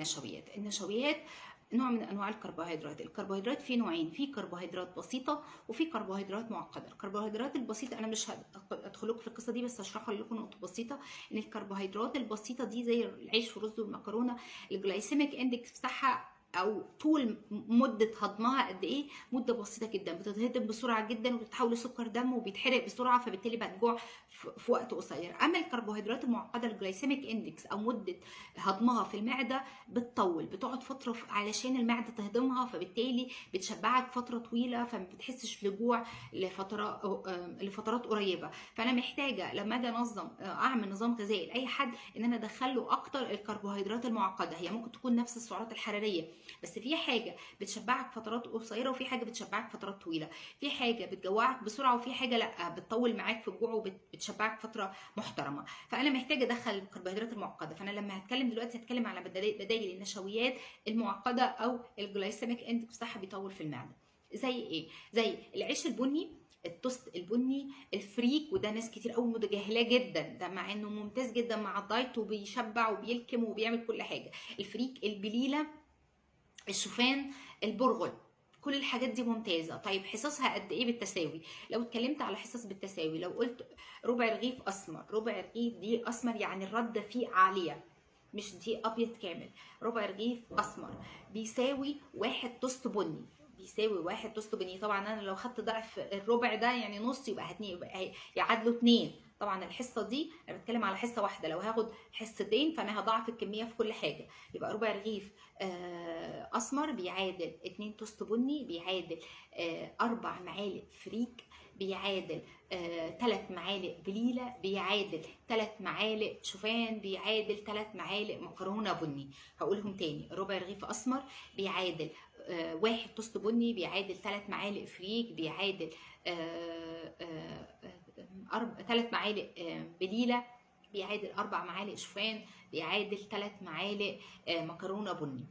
النشويات. النشويات نوع من انواع الكربوهيدرات. الكربوهيدرات في نوعين، في كربوهيدرات بسيطة وفي كربوهيدرات معقدة. الكربوهيدرات البسيطة انا مش هدخلكم في القصة دي، بس هشرح لكم نقطة بسيطة. ان الكربوهيدرات البسيطة دي زي العيش والرز والمكرونه، ال glycemic index بتاعها او طول مده هضمها قد ايه؟ مده بسيطة جدا، بتتهضم بسرعة جدا وبتتحول لسكر دم وبيتحرق بسرعة، فبالتالي بتجوع في وقت قصير. اما الكربوهيدرات المعقدة ال glycemic index او مده هضمها في المعدة بتطول، بتقعد فترة علشان المعدة تهضمها، فبالتالي بتشبعك فترة طويلة، فما بتحسش بجوع لفترات قريبه. فانا محتاجه لما اجي انظم اعمل نظام غذائي لاي حد ان انا ادخله اكتر الكربوهيدرات المعقدة. هي ممكن تكون نفس السعرات الحرارية، بس في حاجة بتشبعك فترات قصيرة وفي حاجة بتشبعك فترات طويلة، في حاجة بتجوعك بسرعة وفي حاجة لا بتطول معاك في الجوع وبتشبعك فترة محترمه. فانا محتاجه ادخل الكربوهيدرات المعقدة. فانا لما هتكلم دلوقتي هتكلم على بدائل النشويات المعقدة او ال glycemic index بتاعها بيطول في المعدة. زي ايه؟ زي العيش البني، التوست البني، الفريك، وده ناس كتير قوي متجاهلاه جدا، ده مع انه ممتاز جدا مع الدايت وبيشبع وبيلكم وبيعمل كل حاجة. الفريك، البليله، الشوفان، البرغل، كل الحاجات دي ممتازة. طيب حصصها قد ايه بالتساوي؟ لو اتكلمت على حصص بالتساوي، لو قلت ربع رغيف اسمر، ربع رغيف دي اسمر يعني الردة فيه عالية، مش دي ابيض كامل، ربع رغيف اسمر بيساوي 1 توست بني، بيساوي 1 توست بني. طبعا انا لو خدت ضعف الربع ده يعني نص، يبقى يعادلوا 2. طبعا الحصة دي انا بتكلم على حصة واحدة، لو هاخد حصتين فانا هضاعف الكمية في كل حاجة. يبقى ربع رغيف اسمر بيعادل 2 توست بني، بيعادل 4 معالق فريك، بيعادل 3 معالق بليلة، بيعادل 3 معالق شوفان، بيعادل 3 معالق مكرونه بني. هقولهم تاني: ربع رغيف اسمر بيعادل 1 توست بني، بيعادل 3 معالق فريك، بيعادل 3 معالق بليلة، بيعادل 4 معالق شوفان، بيعادل 3 معالق مكرونه بني.